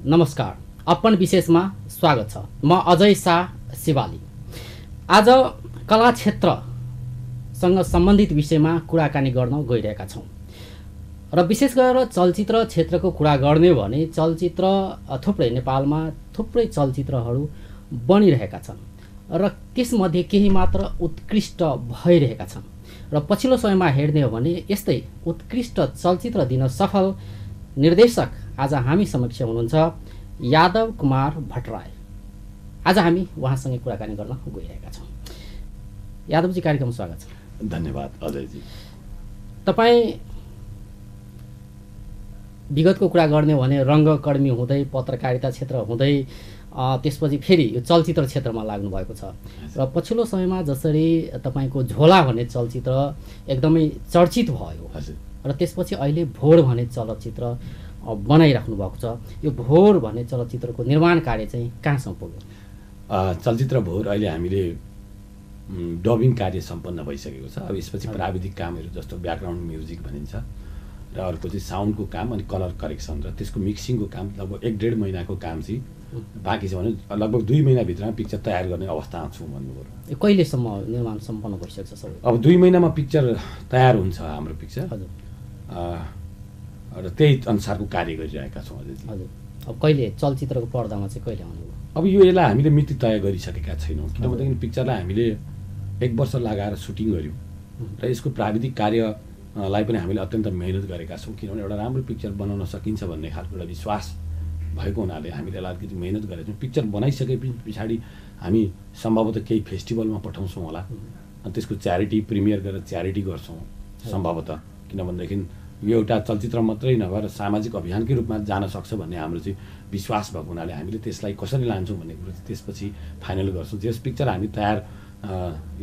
नमस्कार, अप्पन विशेषमा स्वागत छ। म अजय शाह शिवाली। आज कला क्षेत्रसँग सम्बन्धित विषयमा कुराकानी गर्न गइरहेका छौँ र विशेष गरेर चलचित्र क्षेत्रको कुरा गर्ने भने चलचित्र थुप्रै नेपालमा थुप्रै चलचित्रहरू बनिरहेका छन् र त्यसमध्ये केही मात्र उत्कृष्ट भइरहेका छन् र पछिल्लो समयमा हेर्ने हो भने यस्तै उत्कृष्ट चलचित्र दिन सफल निर्देशक आज हामी समक्ष हुनुहुन्छ यादव कुमार भट्टराई। आज हामी उहाँसँगै कुराकानी गर्न गइरहेका छौँ। यादवजी, कार्यक्रममा स्वागत छ। धन्यवाद अजयजी। तपाईँ विगतको कुरा गर्ने हो भने रङ्गकर्मी हुँदै पत्रकारिता क्षेत्र हुँदै त्यसपछि फेरि यो चलचित्र क्षेत्रमा लाग्नु भएको छ र पछिल्लो समयमा जसरी तपाईँको झोला भन्ने चलचित्र एकदमै चर्चित भयो र त्यसपछि अहिले भोर भन्ने चलचित्र बनाइराख्नु भएको छ। यो भोर भन्ने चलचित्रको निर्माण कार्य चाहिँ कहाँसम्म पुग्यो? चलचित्र भोर अहिले हामीले डबिङ कार्य सम्पन्न भइसकेको छ। अब यसपछि प्राविधिक कामहरू जस्तो ब्याकग्राउन्ड म्युजिक भनिन्छ र अर्को चाहिँ साउन्डको काम अनि कलर करेक्सन र त्यसको मिक्सिङको काम लगभग 1.5 महिनाको काम चाहिँ बाँकी छ भने लगभग 2 महिनाभित्रमा पिक्चर तयार गर्ने अवस्थामा छु भन्नुभयो। कहिलेसम्म निर्माण सम्पन्न भइसक्छ सबै? अब 2 महिनामा पिक्चर तयार हुन्छ हाम्रो पिक्चर र त्यही अनुसारको कार्य गरिरहेका छौँ अझै। हजुर, अब कहिले चलचित्रको पर्दामा चाहिँ कहिले आउनुभयो? अब यो यसलाई हामीले मिति तय गरिसकेका छैनौँ किनभनेदेखि पिक्चरलाई हामीले 1 वर्ष लगाएर सुटिङ गऱ्यौँ र यसको प्राविधिक कार्यलाई पनि हामीले अत्यन्त मेहनत गरेका छौँ किनभने एउटा राम्रो पिक्चर बनाउन सकिन्छ भन्ने खालको एउटा विश्वास भएको हुनाले हामीले यसलाई अलिकति मेहनत गरेका छौँ। पिक्चर बनाइसके पछाडि हामी सम्भवतः केही फेस्टिभलमा पठाउँछौँ होला अनि त्यसको च्यारिटी प्रिमियर गरेर च्यारिटी गर्छौँ सम्भवतः, किनभनेदेखि यो एउटा चलचित्र मात्रै नभएर सामाजिक अभियानकै रूपमा जान सक्छ भन्ने हाम्रो चाहिँ विश्वास भएको हुनाले हामीले त्यसलाई कसरी लान्छौँ भन्ने कुरो चाहिँ त्यसपछि फाइनल गर्छौँ। त्यस पिक्चर हामी तयार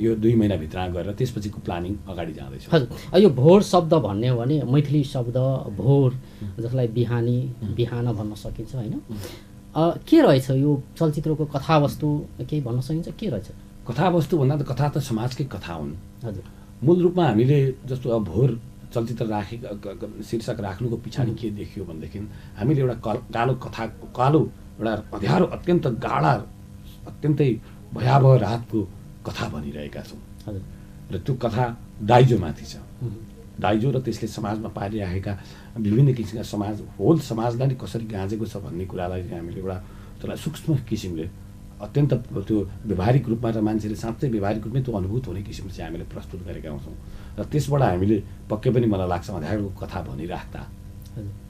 यो 2 महिनाभित्र गरेर त्यसपछिको प्लानिङ अगाडि जाँदैछ। हजुर, यो भोर शब्द भन्ने हो भने मैथिली शब्द भोर जसलाई बिहानी बिहान भन्न सकिन्छ होइन? के रहेछ यो चलचित्रको कथावस्तु केही भन्न सकिन्छ? के रहेछ कथावस्तु भन्दा त कथा त समाजकै कथा हुन्। हजुर, मूल रूपमा हामीले जस्तो अब भोर चलचित्र शीर्षक राख्नुको पछाडि के देखियो भनेदेखि हामीले एउटा कालो एउटा अँध्यारो अत्यन्त गाढा अत्यन्तै भयावह रातको कथा भनिरहेका छौँ र त्यो कथा दाइजोमाथि छ। दाइजो र त्यसले समाजमा पारिरहेका विभिन्न किसिमका समाजलाई नै कसरी गाँजेको छ भन्ने कुरालाई हामीले एउटा त्यसलाई सूक्ष्म किसिमले अत्यन्त त्यो व्यवहारिक रूपमा र मान्छेले साँच्चै व्यवहारिक रूपमै त्यो अनुभूत हुने किसिमले चाहिँ हामीले प्रस्तुत गरेका हुन्छौँ र त्यसबाट हामीले पक्कै पनि मलाई लाग्छ अँध्यारोको कथा भनिराख्दा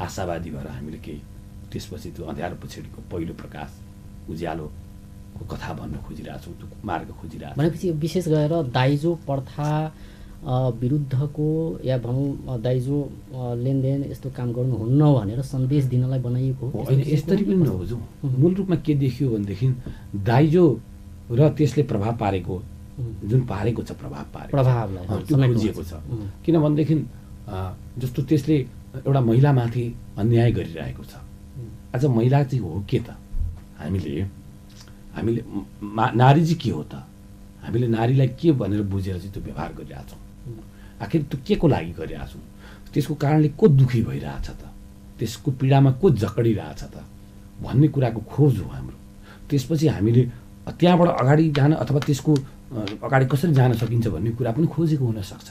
आशावादी भएर हामीले केही त्यसपछि त्यो अँध्यारो पछाडिको पहिलो प्रकाश उज्यालोको कथा भन्न खोजिरहेछौँ, त्यो मार्ग खोजिरहेछौँ। भनेपछि विशेष गरेर दाइजो प्रथा विरुद्धको या भनौँ दाइजो लेनदेन यस्तो काम गर्नुहुन्न भनेर सन्देश दिनलाई बनाइएको हो? होइन, यसरी पनि नबुझौँ। मूल रूपमा के देखियो भनेदेखि दाइजो र त्यसले प्रभाव पारेको जुन पारेको छ प्रभावलाई त्यो खोजिएको छ। किनभनेदेखि जस्तो त्यसले एउटा महिलामाथि अन्याय गरिरहेको छ। आज महिला चाहिँ हो के त? हामीले नारी चाहिँ के हो त? हामीले नारीलाई के भनेर बुझेर चाहिँ त्यो व्यवहार गरिरहेछौँ? आखिर त्यो के को लागि गरिरहेछौँ? त्यसको कारणले को दुःखी भइरहेछ त? त्यसको पीडामा को जकडिरहेछ त भन्ने कुराको खोज हो हाम्रो। त्यसपछि हामीले त्यहाँबाट अगाडि जान अथवा त्यसको अगाडि कसरी जान सकिन्छ भन्ने कुरा पनि खोजेको हुनसक्छ।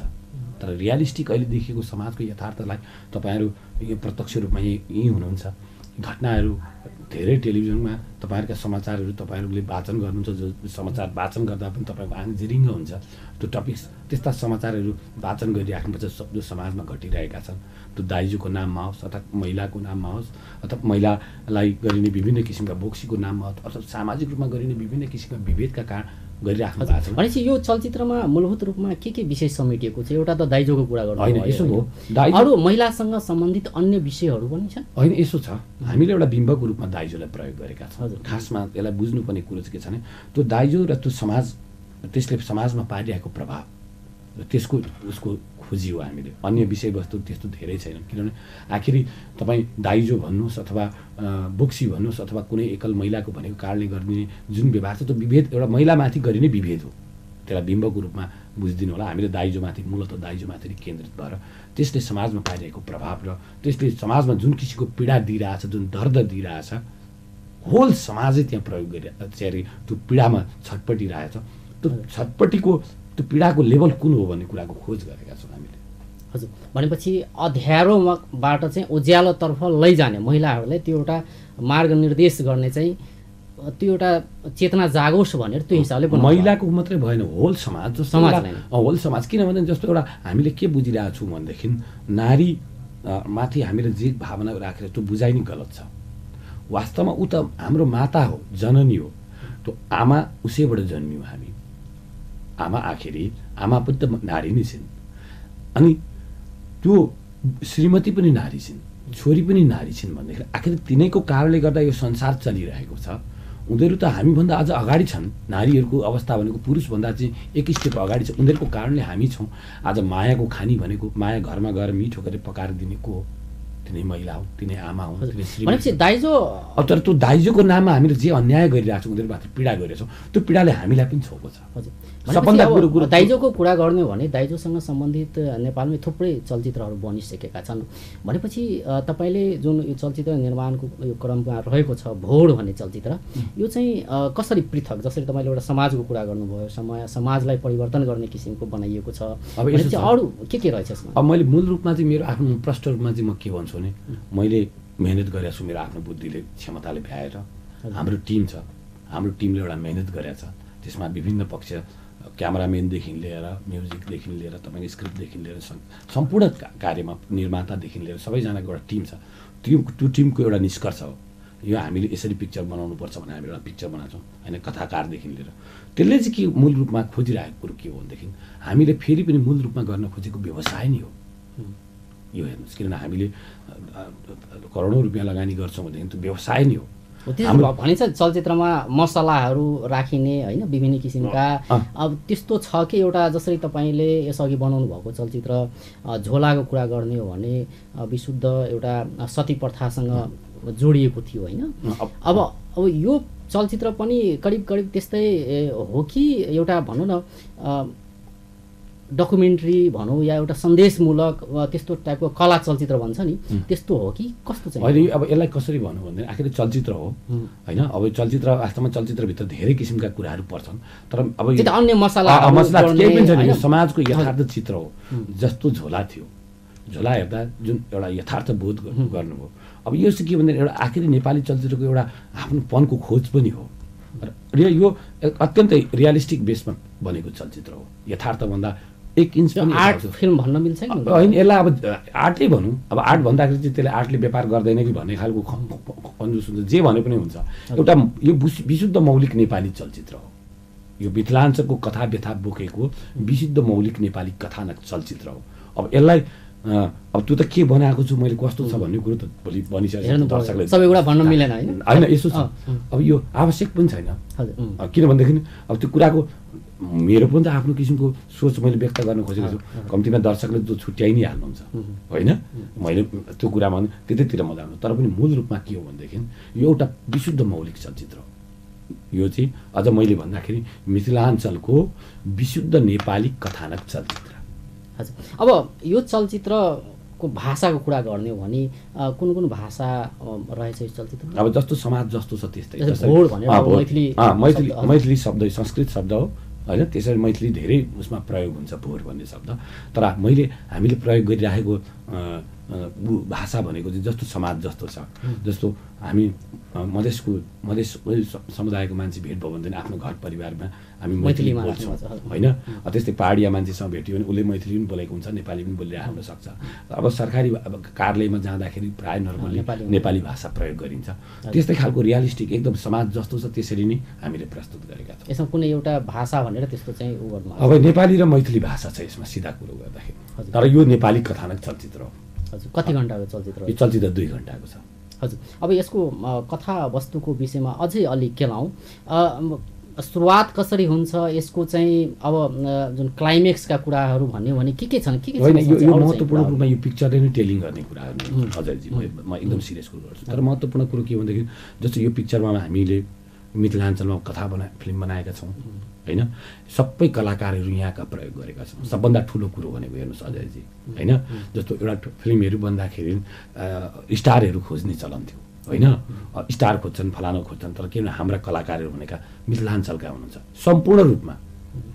तर रियालिस्टिक अहिले देखिएको समाजको यथार्थलाई तपाईँहरू यो प्रत्यक्ष रूपमा यहीँ हुनुहुन्छ। घटनाहरू धेरै टेलिभिजनमा तपाईँहरूका समाचारहरू तपाईँहरूले वाचन गर्नुहुन्छ, जो समाचार वाचन गर्दा पनि तपाईँको आँखा जिरिङ्ग हुन्छ। त्यो टपिक्स त्यस्ता समाचारहरू वाचन गरिराख्नुपर्छ जो समाजमा घटिरहेका छन्। त्यो दाइजोको नाममा होस् अथवा महिलाको नाममा होस् अथवा महिलालाई गरिने विभिन्न किसिमका बोक्सीको नाममा अथवा सामाजिक रूपमा गरिने विभिन्न किसिमका विभेदका कारण गरिराख्नु भएको छ। भनेपछि यो चलचित्रमा मूलभूत रूपमा के विषय समेटिएको छ? एउटा त दाइजोको कुरा गर्नु होइन, यसो हो अरू महिलासँग सम्बन्धित अन्य विषयहरू पनि छन्? होइन, यसो छ। हामीले एउटा बिम्बको रूपमा दाइजोलाई प्रयोग गरेका छौँ। खासमा यसलाई बुझ्नुपर्ने कुरो चाहिँ के छ भने त्यो दाइजो र त्यो समाज त्यसले समाजमा पारिरहेको प्रभाव र त्यसको उसको खोजी हो हामीले। अन्य विषयवस्तु त्यस्तो धेरै छैन किनभने आखिरी तपाईँ दाइजो भन्नुहोस् अथवा बोक्सी भन्नुहोस् अथवा कुनै एकल महिलाको भनेको कारणले गरिने जुन व्यवहार छ त्यो विभेद एउटा महिलामाथि गरिने विभेद हो। त्यसलाई बिम्बको रूपमा बुझिदिनु होला। हामीले दाइजोमाथि मूलतः दाइजोमाथि केन्द्रित भएर त्यसले समाजमा पारिरहेको प्रभाव र त्यसले समाजमा जुन किसिमको पीडा दिइरहेछ, जुन दर्द दिइरहेछ होल समाजै त्यहाँ प्रयोग गरिरहेको त्यो पीडामा छटपटिरहेछ। त्यो छटपटिको त्यो पीडाको लेभल कुन हो भन्ने कुराको खोज गरेका छौँ हामीले। हजुर, भनेपछि अँध्यारोबाट चाहिँ उज्यालोतर्फ लैजाने महिलाहरूलाई त्यो एउटा मार्गनिर्देश गर्ने चाहिँ त्यो एउटा चेतना जागोस् भनेर त्यो हिसाबले महिलाको मात्रै भएन, होल समाज होल समाज। किनभने जस्तो एउटा हामीले के बुझिरहेको छौँ भनेदेखि नारी माथि हामीले जे भावना राखेर त्यो बुझाइ नै गलत छ। वास्तवमा ऊ त हाम्रो माता हो, जननी हो, त्यो आमा उसैबाट जन्मियौँ हामी। आमा आखिरी आमा पनि त नारी नै छिन्, अनि त्यो श्रीमती पनि नारी छिन्, छोरी पनि नारी छिन् भन्दाखेरि आखिर तिनैको कारणले गर्दा यो संसार चलिरहेको छ। उनीहरू त हामीभन्दा अझ अगाडि छन्। नारीहरूको अवस्था भनेको पुरुषभन्दा चाहिँ एक स्टेप अगाडि छ। उनीहरूको कारणले हामी छौँ। आज मायाको खानी भनेको माया घरमा गएर मिठो गरेर पकाएर दिने को हो? तिनै महिला हो, तिनै आमा हो, तिनै श्रीमती। दाइजो अब तर त्यो दाइजोको नाममा हामीले जे अन्याय गरिरहेको छौँ, उनीहरूमाथि पीडा गरिरहेछौँ, त्यो पीडाले हामीलाई पनि छोएको छ। सबभन्दा दाइजोको कुरा गर्ने हो भने दाइजोसँग सम्बन्धित नेपालमै थुप्रै चलचित्रहरू बनिसकेका छन्। भनेपछि तपाईँले जुन यो चलचित्र निर्माणको यो क्रममा रहेको छ भोड भन्ने चलचित्र, यो चाहिँ कसरी पृथक, जसरी तपाईँले एउटा समाजको कुरा गर्नुभयो, समाजलाई परिवर्तन गर्ने किसिमको बनाइएको छ। अब अरू के रहेछ यसमा? अब मैले मूल रूपमा चाहिँ मेरो आफ्नो प्रष्ट रूपमा चाहिँ म के भन्छु भने, मैले मेहनत गरेको छु, मेरो आफ्नो बुद्धिले क्षमताले भ्याएर। हाम्रो टिम छ, हाम्रो टिमले एउटा मेहनत गरेको छ। त्यसमा विभिन्न पक्ष, क्यामेराम्यानदेखि लिएर म्युजिकदेखि लिएर तपाईँको स्क्रिप्टदेखि लिएर सम्पूर्ण कार्यमा निर्मातादेखि लिएर सबैजनाको एउटा टिम छ। त्यो टिमको एउटा निष्कर्ष हो यो। हामीले यसरी पिक्चर बनाउनुपर्छ भने हामीले एउटा पिक्चर बनाउँछौँ होइन, कथाकारदेखि लिएर। त्यसले चाहिँ के मूल रूपमा खोजिरहेको कुरो के हो भनेदेखि हामीले फेरि पनि मूल रूपमा गर्न खोजेको व्यवसाय नै हो यो। हेर्नुहोस्, किनभने हामीले करोडौँ रुपियाँ लगानी गर्छौँ भनेदेखि त्यो व्यवसाय नै हो। भनिन्छ चलचित्रमा मसलाहरू राखिने होइन, विभिन्न किसिमका। अब त्यस्तो छ कि एउटा जसरी तपाईँले यसअघि बनाउनु भएको चलचित्र झोलाको कुरा गर्ने हो भने विशुद्ध एउटा सती प्रथासँग जोडिएको थियो होइन। अब यो चलचित्र पनि करिब करिब त्यस्तै हो कि एउटा भनौँ न डकुमेन्ट्री भनौँ या एउटा सन्देशमूलक त्यस्तो टाइपको कला चलचित्र भन्छ नि, त्यस्तो हो कि कस्तो चाहिँ? अहिले अब यसलाई कसरी भनौँ भने आखिर चलचित्र हो होइन। अब चलचित्र वास्तवमा चलचित्रभित्र धेरै किसिमका कुराहरू पर्छन्, तर अब अन्य मसला केही पनि छैन। यो समाजको यथार्थ चित्र हो। जस्तो झोला थियो, झोला हेर्दा जुन एउटा यथार्थ बोध गर्नुभयो। अब यो चाहिँ के भन्दा एउटा आखिरी नेपाली चलचित्रको एउटा आफ्नोपनको खोज पनि हो। र यो अत्यन्तै रियलिस्टिक बेसमा बनेको चलचित्र हो। यथार्थभन्दा 1 इन्च पनि आर्ट फिल्म भन्न मिल्छ होइन। यसलाई अब आर्टै भनौँ। अब आर्ट भन्दाखेरि चाहिँ त्यसले आर्टले व्यापार गर्दैन कि भन्ने खालको कन्जुस हुन्छ, जे भने पनि हुन्छ। एउटा यो विशुद्ध मौलिक नेपाली चलचित्र हो। यो मिथिलाञ्चलको कथा व्यथा बोकेको विशुद्ध मौलिक नेपाली कथानक चलचित्र हो। अब यसलाई अब त्यो त के बनाएको छु मैले, कस्तो छ भन्ने कुरो त भोलि बनिसकेको दर्शकले सबै कुरा भन्न मिलेन होइन। यसो छ, अब यो आवश्यक पनि छैन। किन भनेदेखि अब त्यो कुराको मेरो पनि त आफ्नो किसिमको सोच मैले व्यक्त गर्न खोजेको छु। कम्तीमा दर्शकले जो छुट्याइ नै हाल्नुहुन्छ होइन। मैले त्यो कुरामा त्यतैतिर म जानु, तर पनि मूल रूपमा के हो भनेदेखि यो एउटा विशुद्ध मौलिक चलचित्र हो। यो चाहिँ अझ मैले भन्दाखेरि मिथिलाञ्चलको विशुद्ध नेपाली कथानक चलचित्र। हजुर, अब यो चलचित्रको भाषाको कुरा गर्ने हो भने कुन कुन भाषा रहेछ यो चलचित्र? अब जस्तो समाज जस्तो छ त्यस्तै। मैथिली शब्द संस्कृत शब्द हो होइन। त्यसरी मैथिली धेरै उसमा प्रयोग हुन्छ, भोर भन्ने शब्द। तर हामीले प्रयोग गरिराखेको भाषा भनेको चाहिँ जस्तो समाज जस्तो छ। जस्तो हामी मधेस समुदायको मान्छे भेट भयो भने आफ्नो घर परिवारमा हामी मैथिली बोल्छौँ होइन। त्यस्तै पहाडिया मान्छेसँग भेट्यो भने उसले मैथिली पनि बोलेको हुन्छ, नेपाली पनि बोलिरहेको हुनसक्छ। अब सरकारी कार्यालयमा जाँदाखेरि प्राय नर्मली नेपाली भाषा प्रयोग गरिन्छ। त्यस्तै खालको रियलिस्टिक एकदम समाज जस्तो छ त्यसरी नै हामीले प्रस्तुत गरेका छौँ। यसमा कुनै एउटा भाषा भनेर त्यस्तो चाहिँ उ गर्नु अब नेपाली र मैथिली भाषा छ यसमा सिधा कुरो गर्दाखेरि। तर यो नेपाली कथानक चलचित्र हो। हजुर, कति घन्टाको चलचित्र? यो चलचित्र 2 घन्टाको छ। हजुर, अब यसको कथा वस्तुको विषयमा अझै अलिक केलाउँ। सुरुवात कसरी हुन्छ यसको चाहिँ, अब जुन क्लाइमेक्सका कुराहरू भन्यो भने के छन्? के होइन, यो महत्त्वपूर्ण रूपमा यो पिक्चरले नै टेलिङ गर्ने कुराहरू अजयजी, म एकदम सिरियस कुरो गर्छु। तर महत्त्वपूर्ण कुरो के भनेदेखि जस्तो यो पिक्चरमा हामीले मिथिलाञ्चलमा फिल्म बनाएका छौँ होइन। सबै कलाकारहरू यहाँका प्रयोग गरेका छौँ। सबभन्दा ठुलो कुरो भनेको हेर्नुहोस् अजयजी होइन, जस्तो एउटा फिल्महरू बन्दाखेरि स्टारहरू खोज्ने चलन थियो होइन स्टार खोज्छन् फलाना खोज्छन् तर किन हाम्रा कलाकारहरू भनेका मिथिलाञ्चलका हुनुहुन्छ सम्पूर्ण रूपमा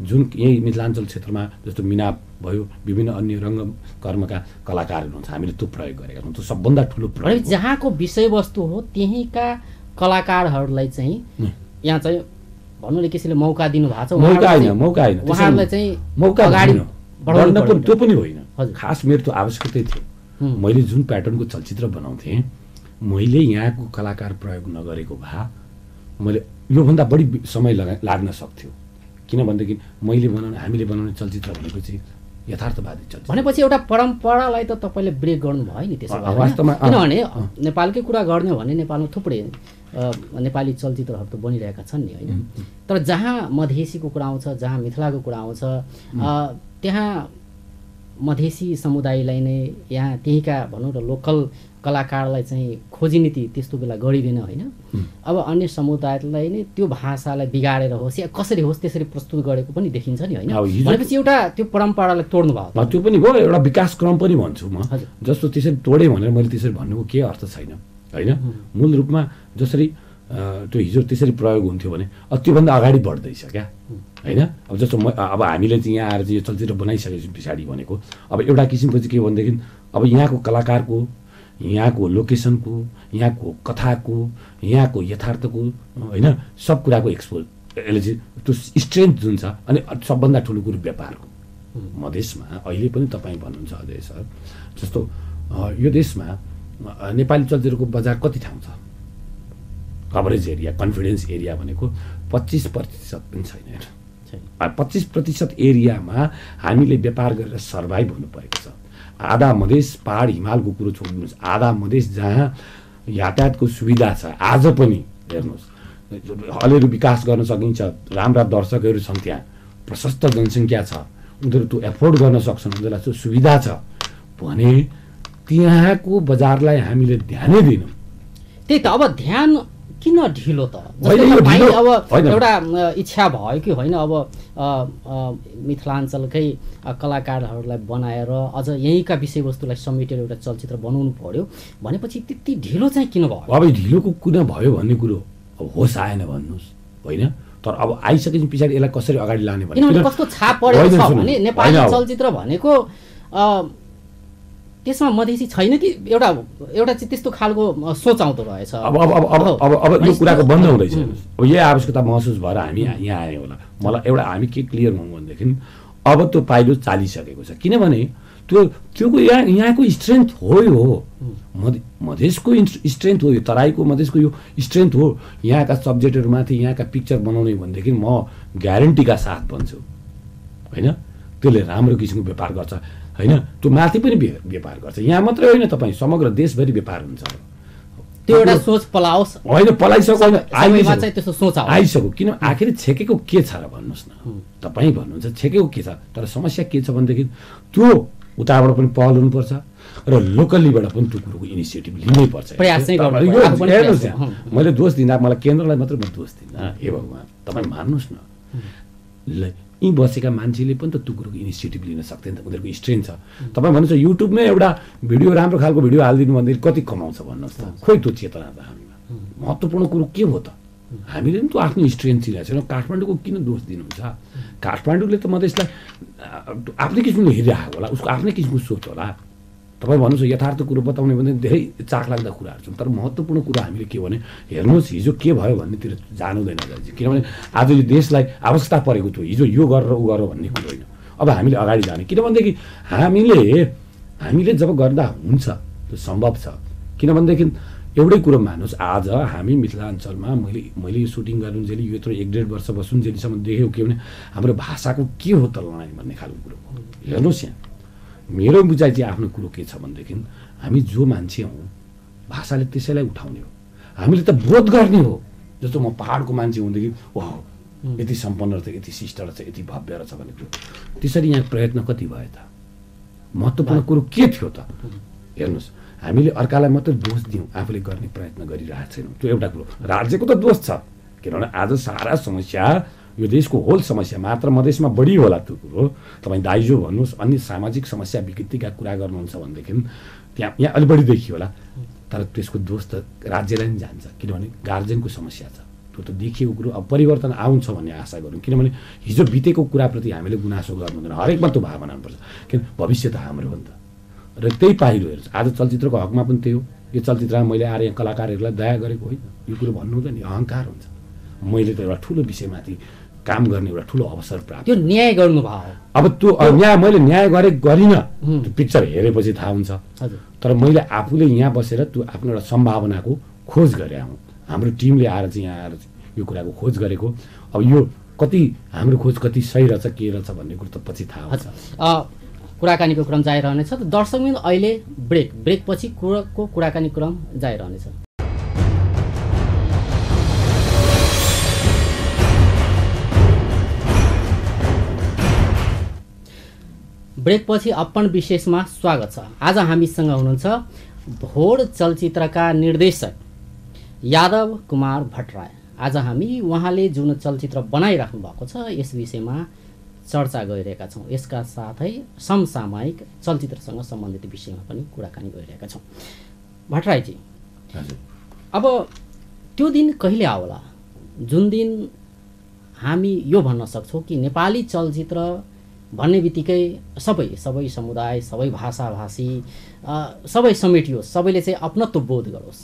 जुन यही मिथिलाञ्चल क्षेत्रमा जस्तो मिनाप भयो विभिन्न अन्य रङ्गकर्मका कलाकारहरू हुन्छ हामीले त्यो प्रयोग गरेका छौँ त्यो सबभन्दा ठुलो प्रयोग जहाँको विषयवस्तु हो त्यहीँका कलाकारहरूलाई चाहिँ यहाँ चाहिँ भन्नु नि कसैले मौका दिनुभएको छ मौका होइन उहाँहरूलाई चाहिँ मौका अगाडि बढ्न पनि त्यो पनि होइन खास मेरो त्यो आवश्यकतै थियो मैले जुन प्याटर्नको चलचित्र बनाउँथेँ मैले यहाँको कलाकार प्रयोग नगरेको भए मैले योभन्दा बढी समय लाग्न सक्थ्यो किनभनेदेखि हामीले बनाउने चलचित्र भनेको चाहिँ यथार्थवादी चलचित्र भनेपछि एउटा परम्परालाई त तपाईँले ब्रेक गर्नुभयो नि त्यसो वास्तवमा किनभने नेपालकै कुरा गर्ने भने नेपालमा थुप्रै नेपाली चलचित्रहरू त बनिरहेका छन् नि होइन तर जहाँ मधेसीको कुरा आउँछ जहाँ मिथिलाको कुरा आउँछ त्यहाँ मधेसी समुदायलाई नै यहाँ त्यहीँका भनौँ न लोकल कलाकारलाई चाहिँ खोजी नीति त्यस्तो बेला गरिँदैन होइन अब अन्य समुदायलाई नै त्यो भाषालाई बिगारेर होस् या कसरी होस् त्यसरी प्रस्तुत गरेको पनि देखिन्छ नि होइन भनेपछि एउटा त्यो परम्परालाई तोड्नु भयो त्यो पनि भयो एउटा विकासक्रम पनि भन्छु म जस्तो त्यसरी तोडेँ भनेर मैले त्यसरी भन्नुको केही अर्थ छैन होइन मूल रूपमा जसरी त्यो हिजो त्यसरी प्रयोग हुन्थ्यो भने त्योभन्दा अगाडि बढ्दैछ क्या होइन अब जस्तो अब हामीले चाहिँ यहाँ आएर चाहिँ यो चलचित्र बनाइसकेपछि पछाडि भनेको अब एउटा किसिमको चाहिँ के भनेदेखि अब यहाँको कलाकारको यहाँको लोकेसनको यहाँको कथाको यहाँको यथार्थको होइन सब कुराको एक्सपोज यसले चाहिँ त्यो स्ट्रेन्थ जुन छ अनि सबभन्दा ठुलो कुरो व्यापारको मधेसमा अहिले पनि तपाईँ भन्नुहुन्छ अजय सर जस्तो यो देशमा नेपाली चलचित्रको बजार कति ठाउँ छ कभरेज एरिया कन्फिडेन्स एरिया भनेको 25% पनि छैन 25% एरियामा हामीले व्यापार गरेर सर्भाइभ हुनु परेको छ आधा मधेस पहाड हिमालको कुरो छोड्नुहोस् आधा मधेस जहाँ यातायातको सुविधा छ आज पनि हेर्नुहोस् अलिअलि विकास गर्न सकिन्छ राम्रा दर्शकहरू छन् त्यहाँ प्रशस्त जनसङ्ख्या छ उनीहरू त्यो एफोर्ड गर्न सक्छन् उनीहरूलाई त्यो सुविधा छ भने त्यहाँको बजारलाई हामीले ध्यानै दिनौँ त्यही त अब ध्यान किन ढिलो त अब एउटा इच्छा भयो कि होइन अब मिथिलाञ्चलकै कलाकारहरूलाई बनाएर अझ यहीँका विषयवस्तुलाई समेटेर एउटा चलचित्र बनाउनु पर्यो भनेपछि त्यति ढिलो चाहिँ किन भयो अब ढिलोको किन भयो भन्ने कुरो अब होस आएन भन्नुहोस् होइन तर अब आइसकेपछि पछाडि यसलाई कसरी अगाडि लाने किनभने कस्तो छाप परेको छ भने नेपाली चलचित्र भनेको त्यसमा मधेसी छैन कि एउटा चाहिँ त्यस्तो खालको सोच आउँदो रहेछ अब यो कुराको बन्द हुँदैछ अब यही आवश्यकता महसुस भएर हामी यहाँ आयो होला मलाई एउटा हामी के क्लियर हौँ भनेदेखि अब त्यो पाइलो चालिसकेको छ किनभने त्यो यहाँको स्ट्रेन्थ हो यो मधेसको स्ट्रेन्थ हो यो तराईको मधेसको यो स्ट्रेन्थ हो यहाँका सब्जेक्टहरूमाथि यहाँका पिक्चर बनाउने भनेदेखि म ग्यारेन्टीका साथ भन्छु होइन त्यसले राम्रो किसिमको व्यापार गर्छ होइन त्यो माथि पनि व्यापार गर्छ यहाँ मात्रै होइन तपाईँ समग्र देशभरि व्यापार हुन्छ त्यो एउटा सोच पलाओस् होइन पलाइसक्यो आइसक्यो किन आखिर छेकेको के छ र भन्नुहोस् न तपाईँ भन्नुहुन्छ छेकेको के छ तर समस्या के छ भनेदेखि त्यो उताबाट पनि पहल हुनुपर्छ र लोकल्लीबाट पनि त्यो कुरोको इनिसिएटिभ लिनैपर्छ मैले दोष दिँदा मलाई केन्द्रलाई मात्रै म दोष दिँदा हे भगवान् तपाईँ मान्नुहोस् न यी बसेका मान्छेले पनि त त्यो कुरोको इनिसिएटिभ लिन सक्दैन त उनीहरूको स्ट्रेन्थ छ तपाईँ भन्नुहोस् युट्युबमै एउटा भिडियो राम्रो खालको भिडियो हालिदिनु भन्दाखेरि कति कमाउँछ भन्नुहोस् त खोइ त्यो चेतना त हामीमा महत्त्वपूर्ण कुरो के हो त हामीले पनि त्यो आफ्नो स्ट्रेन्थ चिनाएको छैन काठमाडौँको किन दोष दिनुहुन्छ काठमाडौँले त मधेसलाई आफ्नै किसिमले हेरिरहेको होला उसको आफ्नै किसिमको सोच होला तपाईँ भन्नुहोस् यथार्थ कुरो बताउने भने धेरै चाखलाग्दा कुराहरू छन् तर महत्त्वपूर्ण कुरा हामीले के भने हेर्नुहोस् हिजो के भयो भन्नेतिर जानुहुँदैन दाजु किनभने आज यो देशलाई आवश्यकता परेको थियो हिजो यो गरेर ऊ गर भन्ने कुरो होइन अब हामीले अगाडि जाने किनभनेदेखि हामीले जब गर्दा हुन्छ त्यो सम्भव छ किनभनेदेखि एउटै कुरो मान्नुहोस् आज हामी मिथिलाञ्चलमा मैले यो सुटिङ गर्नुन्जेली यो यत्रो 1.5 वर्ष बस्नुन्जेलीसम्म देख्यो के भने हाम्रो भाषाको के हो त लडाइँ भन्ने खालको कुरो हेर्नुहोस् यहाँ मेरो बुझाइ चाहिँ आफ्नो कुरो के छ भनेदेखि हामी जो मान्छे हौँ भाषाले त्यसैलाई उठाउने हो हामीले त बोध गर्ने हो जस्तो म पहाडको मान्छे हुँदाखेरि ओह यति सम्पन्न रहेछ यति शिष्ट रहेछ यति भव्य रहेछ भन्ने कुरो त्यसरी यहाँ प्रयत्न कति भयो त महत्त्वपूर्ण कुरो के थियो त हेर्नुहोस् हामीले अर्कालाई मात्रै दोष दियौँ आफूले गर्ने प्रयत्न गरिरहेको छैनौँ त्यो एउटा कुरो राज्यको त दोष छ किनभने आज सारा समस्या यो देशको होल समस्या मात्र मधेसमा बढी होला त्यो कुरो तपाईँ दाइजो भन्नुहोस् अन्य सामाजिक समस्या विकृतिका कुरा गर्नुहुन्छ भनेदेखि यहाँ अलिक बढी देखियो होला तर त्यसको दोष त राज्यलाई नि जान्छ, किनभने गार्जेनको समस्या छ। त्यो त देखिएको कुरो। अब परिवर्तन आउँछ भन्ने आशा गरौँ, किनभने हिजो बितेको कुराप्रति हामीले गुनासो गर्नु हुँदैन, हरेकमा त्यो भावना हुनुपर्छ, किन भविष्य त हाम्रो हो नि त। र त्यही पाइलो हेर्छ। आज चलचित्रको हकमा पनि त्यही हो। यो चलचित्रमा मैले आएर यहाँ कलाकारहरूलाई दया गरेको होइन, यो कुरो भन्नु हुँदैन, अहङ्कार हुन्छ। मैले त एउटा ठुलो विषयमाथि काम गर्ने एउटा ठुलो अवसर प्राप्त, त्यो न्याय गर्नुभयो। अब त्यो मैले न्याय गरिनँ, त्यो पिक्चर हेरेपछि थाहा हुन्छ। तर मैले आफूले यहाँ बसेर त्यो आफ्नो एउटा सम्भावनाको खोज गरेँ हुँ। हाम्रो टिमले आएर चाहिँ यहाँ आएर यो कुराको खोज गरेको। अब यो कति हाम्रो खोज कति सही रहेछ के रहेछ भन्ने कुरो त पछि थाहा हुन्छ। कुराकानीको क्रम जारी रहनेछ। दर्शकबिन अहिले ब्रेकपछि कुराकानी क्रम जारी रहनेछ। ब्रेकपछि अपन विशेषमा स्वागत छ। आज हामीसँग हुनुहुन्छ भोर चलचित्रका निर्देशक यादव कुमार भट्टराई। आज हामी उहाँले जुन चलचित्र बनाइराख्नु भएको छ यस विषयमा चर्चा गरिरहेका छौँ। यसका साथै समसामयिक चलचित्रसँग सम्बन्धित विषयमा पनि कुराकानी गरिरहेका छौँ। भट्टराईजी, अब त्यो दिन कहिले आउला जुन दिन हामी यो भन्न सक्छौँ कि नेपाली चलचित्र भन्ने बित्तिकै सबै समुदाय, सबै भाषाभाषी सबै समेटियोस्, सबैले चाहिँ अपनत्व बोध गरोस्।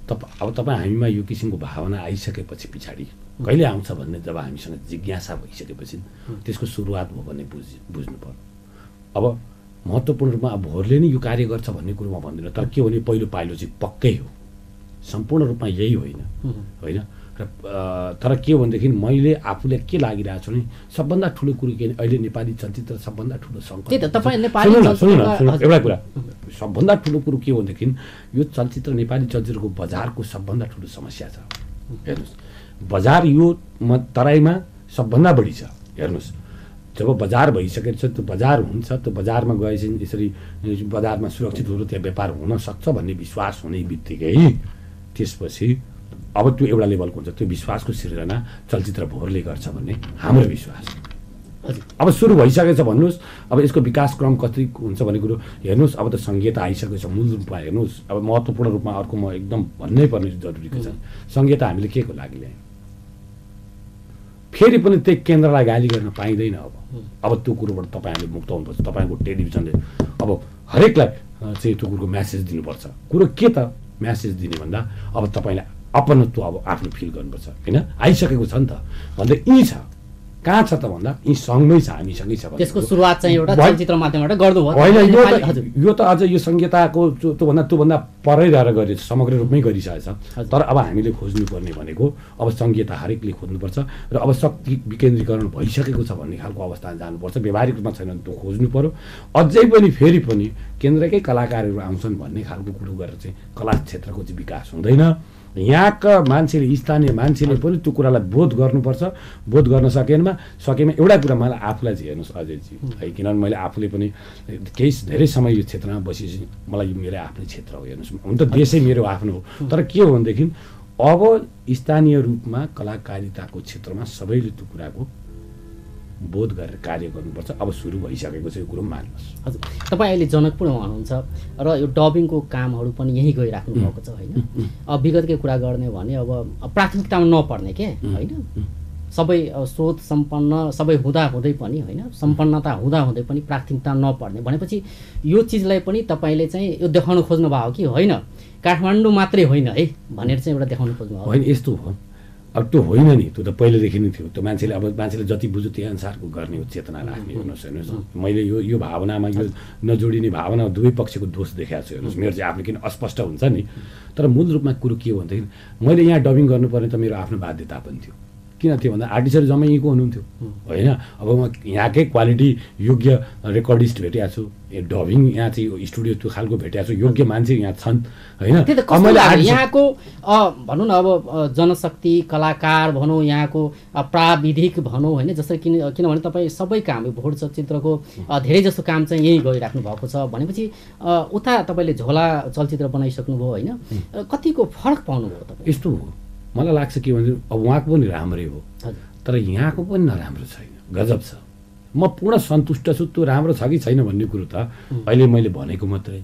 अब तपाईँ हामीमा यो किसिमको भावना आइसकेपछि पछाडि कहिले आउँछ भन्ने जब हामीसँग जिज्ञासा भइसकेपछि त्यसको सुरुवात हो भन्ने बुझ्नु पर्यो। अब महत्त्वपूर्ण रूपमा अब भोरले नै यो कार्य गर्छ भन्ने कुरो म भन्दिनँ, तर के भने पहिलो पाइलो चाहिँ पक्कै हो, सम्पूर्ण रूपमा यही होइन। र तर के हो भनेदेखि मैले आफूले के लागिरहेको छु भने सबभन्दा ठुलो कुरो के अहिले नेपाली चलचित्र सबभन्दा ठुलो सङ्कट। एउटा कुरा, सबभन्दा ठुलो कुरो के हो भनेदेखि यो चलचित्र नेपाली चलचित्रको बजारको सबभन्दा ठुलो समस्या छ। हेर्नुहोस्, बजार यो तराईमा सबभन्दा बढी छ। हेर्नुहोस्, जब बजार भइसकेको छ, त्यो बजार हुन्छ, त्यो बजारमा गएपछि यसरी बजारमा सुरक्षित हो, त्यहाँ व्यापार हुन सक्छ भन्ने विश्वास हुने बित्तिकै त्यसपछि अब त्यो एउटा लेभलको हुन्छ। त्यो विश्वासको सिर्जना चलचित्र भोरले गर्छ भन्ने हाम्रो विश्वास। अब सुरु भइसकेछ भन्नुहोस्। अब यसको विकास क्रम कति हुन्छ भन्ने कुरो हेर्नुहोस्। अब त संहिता आइसकेको छ मूल रूपमा। हेर्नुहोस्, अब महत्त्वपूर्ण रूपमा अर्को म एकदम भन्नै पर्ने जरुरी छ, संहिता हामीले के को लागि ल्यायौँ? फेरि पनि त्यही केन्द्रलाई गाली गर्न पाइँदैन। अब त्यो कुरोबाट तपाईँहरूले मुक्त हुनुपर्छ। तपाईँको टेलिभिजनले अब हरेकलाई चाहिँ त्यो कुरोको म्यासेज दिनुपर्छ। कुरो के त म्यासेज दिने भन्दा अब तपाईँले अपनत्व अब आफ्नो फिल गर्नुपर्छ, होइन? आइसकेको छ नि त भन्दा यहीँ छ। कहाँ छ त भन्दा यहीँ सँगै छ, हामीसँगै छ। त्यसको सुरुवात चाहिँ एउटा चलचित्र माध्यमबाट गर्नुभयो होइन? यो त अझ यो संहिताको त्योभन्दा परै रहेर गरेछ, समग्र रूपमै गरिसकेछ। तर अब हामीले खोज्नुपर्ने भनेको अब संहिता हरेकले खोज्नुपर्छ र अब शक्ति विकेन्द्रीकरण भइसकेको छ भन्ने खालको अवस्थामा जानुपर्छ। व्यावहारिक रूपमा छैन त्यो खोज्नु पर्यो। अझै पनि फेरि पनि केन्द्रकै कलाकारहरू आउँछन् भन्ने खालको कुरो गरेर चाहिँ कला क्षेत्रको चाहिँ विकास हुँदैन। यहाँका मान्छेले, स्थानीय मान्छेले पनि त्यो कुरालाई बोध गर्नुपर्छ। बोध गर्न सकेमा एउटा कुरा मलाई आफूलाई चाहिँ हेर्नुहोस् अजयजी, है, किनभने मैले आफूले पनि केही धेरै समय यो क्षेत्रमा बसेपछि मलाई यो मेरो आफ्नै क्षेत्र हो। हेर्नुहोस्, हुन त देशै मेरो आफ्नो हो, तर के हो भनेदेखि अब स्थानीय रूपमा कलाकारिताको क्षेत्रमा सबैले त्यो कुराको बोध गरेर कार्य गर्नुपर्छ। अब सुरु भइसकेको छ यो कुरो मान्नुहोस्। हजुर, तपाईँ अहिले जनकपुरमा हुनुहुन्छ र यो डबिङको कामहरू पनि यहीँ गइराख्नु भएको छ, होइन? अब विगतकै कुरा गर्ने भने अब प्राथमिकतामा नपर्ने के, होइन? सबै स्रोत सम्पन्न सबै हुँदै पनि, होइन, सम्पन्नता हुँदै पनि प्राथमिकता नपर्ने भनेपछि यो चिजलाई पनि तपाईँले चाहिँ यो देखाउन खोज्नु भयो कि होइन काठमाडौँ मात्रै होइन है भनेर चाहिँ एउटा देखाउन खोज्नु भयो? होइन, यस्तो हो। अब त्यो होइन नि, त्यो त पहिलेदेखि नै थियो। त्यो मान्छेले जति बुझ्यो त्यही अनुसारको गर्ने हो, चेतना राख्ने। हेर्नुहोस्, मैले यो भावनामा यो नजोडिने भावना दुवै पक्षको दोष देखाएको छु। हेर्नुहोस्, मेरो चाहिँ आफ्नो किन अस्पष्ट हुन्छ नि, तर मूल रूपमा कुरो के हो भनेदेखि मैले यहाँ डबिङ गर्नुपर्ने त मेरो आफ्नो बाध्यता पनि थियो। किन थियो भन्दा आर्टिस्टहरू जम्मै यहीँको हुनुहुन्थ्यो, होइन? अब म यहाँकै क्वालिटी योग्य रेकर्डिस्ट भेटेको छु, डबिङ यहाँ चाहिँ स्टुडियो त्यो खालको भेटेको छु, योग्य मान्छे यहाँ छन्, होइन? यहाँको भनौँ न अब जनशक्ति, कलाकार भनौँ, यहाँको प्राविधिक भनौँ, होइन? जस्तै किनभने तपाईँ सबै काम भोर चलचित्रको धेरै जस्तो काम चाहिँ यहीँ गरिराख्नु भएको छ भनेपछि उता तपाईँले झोला चलचित्र बनाइसक्नुभयो, होइन? कतिको फरक पाउनुभयो तपाईँ? यस्तो हो, मलाई लाग्छ के भने अब उहाँको पनि राम्रै हो, तर यहाँको पनि नराम्रो छैन, गजब छ। म पूर्ण सन्तुष्ट छु। त्यो राम्रो छ कि छैन भन्ने कुरो त अहिले मैले भनेको मात्रै,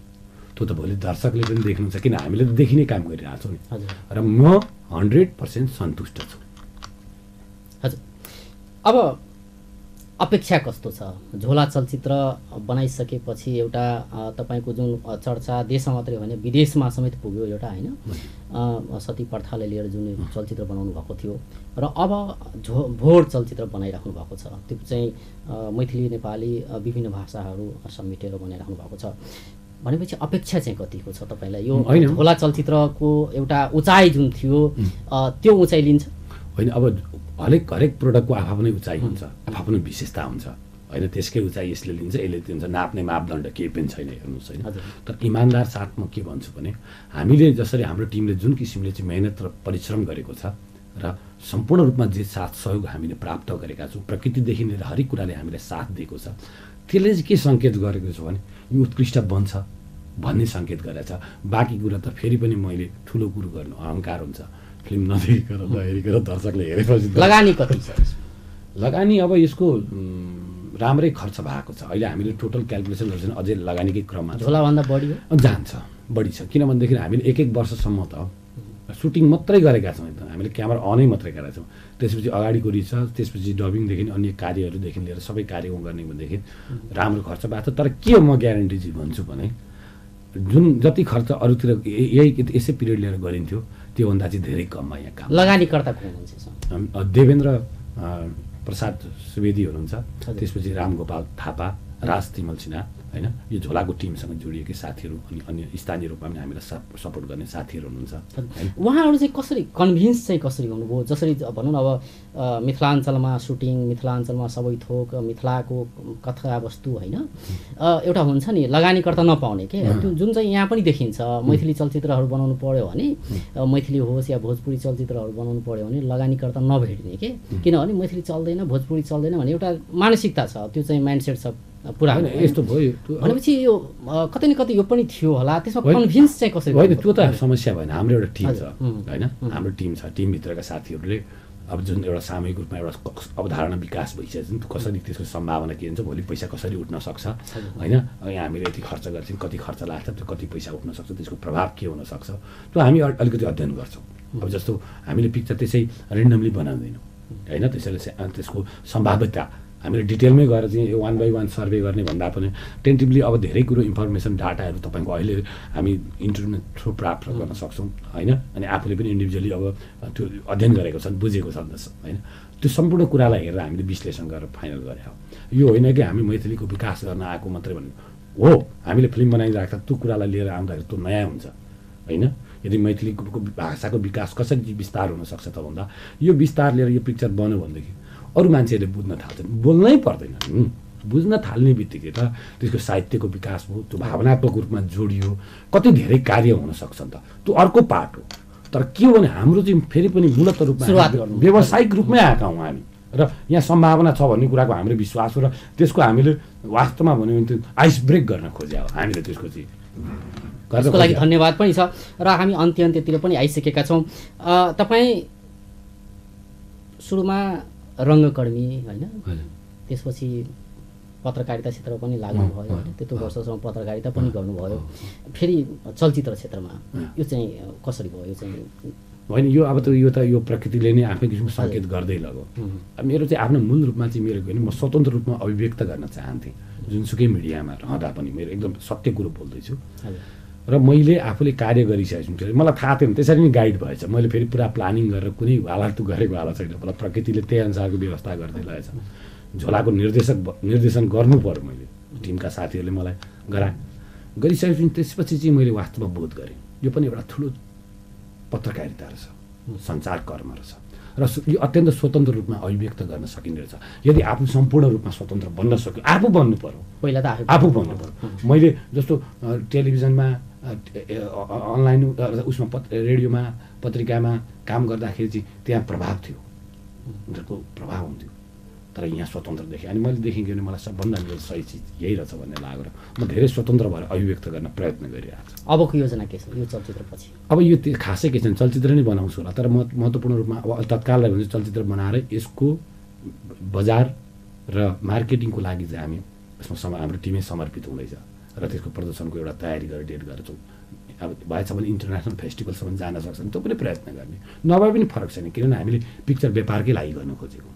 त्यो त भोलि दर्शकले पनि देख्नुहुन्छ किन हामीले त देखिने काम गरिरहेको छौँ नि हजुर र म 100% सन्तुष्ट छु। हजुर अब अपेक्षा कस्तो छ झोला चलचित्र बनाइसकेपछि एउटा तपाईँको जुन चर्चा देशमा मात्रै होइन विदेशमा समेत पुग्यो एउटा होइन सती प्रथालाई लिएर जुन चलचित्र बनाउनु भएको थियो र अब भोर चलचित्र बनाइराख्नु भएको छ त्यो चाहिँ मैथिली नेपाली विभिन्न भाषाहरू समेटेर बनाइराख्नु भएको छ भनेपछि अपेक्षा चाहिँ कतिको छ तपाईँलाई यो झोला चलचित्रको एउटा उचाइ जुन थियो त्यो उचाइ लिन्छ होइन अब हरेक प्रोडक्टको आफ्नै उचाइ हुन्छ आफ्नो विशेषता हुन्छ होइन त्यसकै उचाइ यसले लिन्छ यसले दिन्छ नाप्ने मापदण्ड केही पनि छैन हेर्नुहोस् होइन तर इमान्दार साथ म के भन्छु भने हामीले जसरी हाम्रो टिमले जुन किसिमले चाहिँ मेहनत र परिश्रम गरेको छ र सम्पूर्ण रूपमा जे साथ सहयोग हामीले प्राप्त गरेका छौँ प्रकृतिदेखि लिएर हरेक कुराले हामीलाई साथ दिएको छ त्यसले चाहिँ के सङ्केत गरेको छ भने यो उत्कृष्ट बन्छ भन्ने सङ्केत गरेको छ। बाँकी कुरा त फेरि पनि मैले ठुलो कुरो गर्नु अहङ्कार हुन्छ फिल्म नदेखिकन नहेरिकन दर्शकले हेरेपछि लगानी कति छ लगानी अब यसको राम्रै खर्च भएको छ अहिले हामीले टोटल क्यालकुलेसन गर्छौँ अझै लगानीकै क्रममा झोलाभन्दा बढी जान्छ बढी छ किनभनेदेखि हामीले एक वर्षसम्म त सुटिङ मात्रै गरेका छौँ एकदम हामीले क्यामेरा अनै मात्रै गरेका छौँ त्यसपछि अगाडिको रिसर्च त्यसपछि डबिङदेखि अन्य कार्यहरूदेखि लिएर सबै कार्य गर्ने भनेदेखि राम्रो खर्च भएको छ तर के हो म ग्यारेन्टी चाहिँ भन्छु भने जुन जति खर्च अरूतिर यही यसै पिरियड लिएर गरिन्थ्यो त्योभन्दा चाहिँ धेरै कममा यहाँ काम लगानीकर्ता को हुनुहुन्छ देवेन्द्र प्रसाद सुवेदी हुनुहुन्छ त्यसपछि रामगोपाल थापा राज तिमल सिन्हा होइन यो झोलाको टिमसँग जोडिएकै साथीहरू अनि अन्य स्थानीय रूपमा पनि हामीलाई सपोर्ट गर्ने साथीहरू हुनुहुन्छ उहाँहरू चाहिँ कसरी कन्भिन्स चाहिँ कसरी हुनुभयो जसरी भनौँ न अब मिथिलाञ्चलमा सुटिङ मिथिलाञ्चलमा सबै थोक मिथिलाको कथावस्तु होइन एउटा हुन्छ नि लगानीकर्ता नपाउने के त्यो जुन चाहिँ यहाँ पनि देखिन्छ मैथिली चलचित्रहरू बनाउनु पर्यो भने मैथिली होस् या भोजपुरी चलचित्रहरू बनाउनु पर्यो भने लगानीकर्ता नभेट्ने के किनभने मैथिली चल्दैन भोजपुरी चल्दैन भन्ने एउटा मानसिकता छ त्यो चाहिँ माइन्डसेट छ पुरा यस्तो भयो भनेपछि यो कतै न कतै यो पनि थियो होला त्यसमा कन्भिन्स चाहिँ कसरी होइन त्यो त समस्या भएन हाम्रो एउटा टिम छ होइन हाम्रो टिम छ टिमभित्रका साथीहरूले अब जुन एउटा सामूहिक रूपमा एउटा अवधारणा विकास भइसकेको छ कसरी त्यसको सम्भावना के हुन्छ भोलि पैसा कसरी उठ्न सक्छ होइन यहाँ हामीले यति खर्च गर्छौँ कति खर्च लाग्छ त्यो कति पैसा उठ्न सक्छ त्यसको प्रभाव के हुनसक्छ त्यो हामी अलिकति अध्ययन गर्छौँ अब जस्तो हामीले पिक्चर त्यसै रेन्डमली बनाउँदैनौँ होइन त्यसैले त्यसको सम्भाव्यता हामीले डिटेलमै गएर चाहिँ 1 by 1 सर्वे गर्ने भन्दा पनि टेन्टिभली अब धेरै कुरो इन्फर्मेसन डाटाहरू तपाईँको अहिले हामी इन्टरनेट थ्रु प्राप्त गर्न सक्छौँ होइन अनि आफूले पनि इन्डिभिजुअली अब त्यो अध्ययन गरेको छ बुझेको छ होइन त्यो सम्पूर्ण कुरालाई हेरेर हामीले विश्लेषण गरेर फाइनल गरे हो यो होइन कि हामी मैथिलीको विकास गर्न आएको मात्रै भन्ने हो हामीले फिल्म बनाइरहेको छ त्यो कुरालाई लिएर आउँदाखेरि त्यो नयाँ हुन्छ होइन यदि मैथिलीको भाषाको विकास कसरी विस्तार हुनसक्छ त भन्दा यो विस्तार लिएर यो पिक्चर बन्यो भनेदेखि अरू मान्छेहरूले बुझ्न थाल्छन् बोल्नै पर्दैन बुझ्न थाल्ने बित्तिकै त त्यसको साहित्यको विकास भयो त्यो भावनात्मक रूपमा जोडियो कति धेरै कार्य हुनसक्छ नि त त्यो अर्को पार्ट हो तर के हो भने हाम्रो चाहिँ फेरि पनि मूलत रूपमा व्यावसायिक रूपमै आएका हौँ हामी र यहाँ सम्भावना छ भन्ने कुराको हाम्रो विश्वास हो र त्यसको हामीले वास्तवमा भन्यो भने त्यो आइस ब्रेक गर्न खोजे हो हामीले त्यसको चाहिँ त्यसको लागि धन्यवाद पनि छ र हामी अन्त्यतिर पनि आइसकेका छौँ तपाईँ सुरुमा रङ्गकर्मी होइन त्यसपछि पत्रकारिता क्षेत्र पनि लाग्नुभयो होइन त्यत्रो वर्षसम्म पत्रकारिता पनि गर्नुभयो फेरि चलचित्र क्षेत्रमा यो चाहिँ कसरी भयो यो चाहिँ होइन यो अब त यो प्रकृतिले नै आफ्नै किसिमको सङ्केत गर्दै लग्यो मेरो चाहिँ आफ्नो मूल रूपमा चाहिँ मेरो नि म स्वतन्त्र रूपमा अभिव्यक्त गर्न चाहन्थेँ जुनसुकै मिडियामा रहँदा पनि मेरो एकदम सत्य कुरो बोल्दैछु र मैले आफूले कार्य गरिसकेको छु मलाई थाहा थिएन त्यसरी नै गाइड भएछ मैले फेरि पुरा प्लानिङ गरेर कुनै हालतु गरेको हालत छैन मलाई प्रकृतिले त्यही अनुसारको व्यवस्था गर्दै लगेछ झोलाको निर्देशन गर्नु पर्यो मैले टिमका साथीहरूले मलाई गरिसकेपछि त्यसपछि चाहिँ मैले वास्तवमा बोध गरेँ यो पनि एउटा ठुलो पत्रकारिता रहेछ सञ्चार कर्म रहेछ र यो अत्यन्त स्वतन्त्र रूपमा अभिव्यक्त गर्न सकिने रहेछ यदि आफू सम्पूर्ण रूपमा स्वतन्त्र बन्न सक्यो आफू बन्नु पर्यो पहिला त आफू बन्नु पर्यो मैले जस्तो टेलिभिजनमा अनलाइन उसमा रेडियोमा पत्रिकामा काम गर्दाखेरि चाहिँ त्यहाँ प्रभाव थियो उनीहरूको प्रभाव हुन्थ्यो तर यहाँ स्वतन्त्र देखेँ अनि मैले देखेँ कि मलाई सबभन्दा मेरो सही चिज यही रहेछ भन्ने लागेर म धेरै स्वतन्त्र भएर अभिव्यक्त गर्न प्रयत्न गरिरहेको छु अबको योजना के छ यो चलचित्रपछि अब यो खासै के छैन चलचित्र नै बनाउँछु होला तर म महत्त्वपूर्ण रूपमा अब तत्काललाई भने चलचित्र बनाएर यसको बजार र मार्केटिङको लागि चाहिँ हामी यसमा हाम्रो टिमै समर्पित हुँदैछ र त्यसको प्रदर्शनको एउटा तयारी गरेर डेट गरेर छौँ। अब भएछ भने इन्टरनेसनल फेस्टिभलसम्म जान सक्छन् त्यो पनि प्रयत्न गर्ने, नभए पनि फरक छैन, किनभने हामीले पिक्चर व्यापारकै लागि गर्नु खोजेको,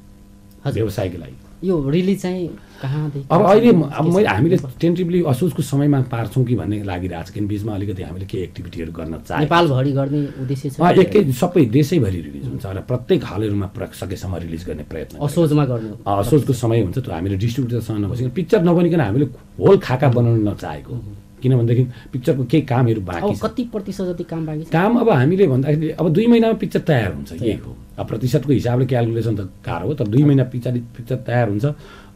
व्यवसायकै लागि। यो रिलिज चाहिँ कहाँदेखि अब अहिले मैले हामीले टेन्टिभली असोजको समयमा पार्छौँ कि भन्ने लागिरहेको छ, किन बिचमा अलिकति हामीले केही एक्टिभिटीहरू गर्न चाहे नेपालभरि गर्ने उद्देश्य छ। एकै सबै देशैभरि रिलिज हुन्छ र प्रत्येक हलहरूमा सकेसम्म रिलिज गर्ने प्रयत्न असोजमा गर्ने। असोजको समय हुन्छ त्यो हामीले डिस्ट्रिब्युटरसँग नबसिकन पिक्चर नबनिकन हामीले होल खाका बनाउन नचाहेको, किनभनेदेखि पिक्चरको केही कामहरू बाँकी छ। कति प्रतिशत जति काम बाँकी छ? काम अब हामीले भन्दाखेरि अब 2 महिनामा पिक्चर तयार हुन्छ, यही हो। अब प्रतिशतको हिसाबले क्यालकुलेसन त गाह्रो हो, तर 2 महिना पछाडि पिक्चर तयार हुन्छ।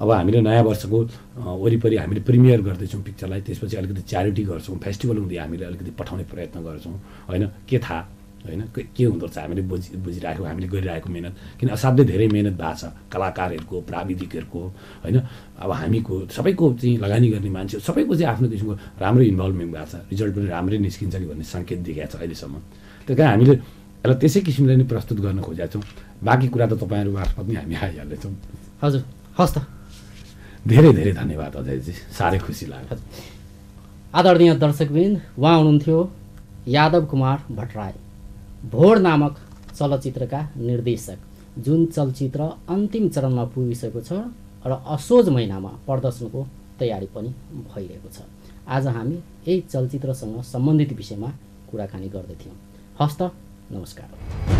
अब हामीले नयाँ वर्षको वरिपरि हामीले प्रिमियर गर्दैछौँ पिक्चरलाई, त्यसपछि अलिकति च्यारिटी गर्छौँ, फेस्टिभल हुँदै हामीले अलिकति पठाउने प्रयत्न गर्छौँ, होइन के थाहा, होइन के हुँदो रहेछ हामीले बुझिरहेको, हामीले गरिरहेको मेहनत, किन असाध्यै धेरै मेहनत भएको छ कलाकारहरूको, प्राविधिकहरूको, होइन अब हामीको सबैको चाहिँ लगानी गर्ने मान्छे सबैको चाहिँ आफ्नो किसिमको राम्रो इन्भल्भमेन्ट भएको छ, रिजल्ट पनि राम्रै निस्किन्छ कि भन्ने सङ्केत देखाएको छ अहिलेसम्म। त्यही कारण हामीले यसलाई त्यसै किसिमले नै प्रस्तुत गर्न खोजेका छौँ। बाँकी कुरा त तपाईँहरू मार्फत नै हामी आइहाल्नेछौँ। हजुर, हस् त, धेरै धेरै धन्यवाद अजयजी, साह्रै खुसी लाग्यो। आदरणीय दर्शकवृन्द, उहाँ हुनुहुन्थ्यो यादव कुमार भट्टराई, भोर नामक चलचित्रका निर्देशक, जुन चलचित्र अन्तिम चरणमा पुगिसकेको छ र असोज महिनामा प्रदर्शनको तयारी पनि भइरहेको छ। आज हामी यही चलचित्रसँग सम्बन्धित विषयमा कुराकानी गर्दैथ्यौँ। हस्त, नमस्कार।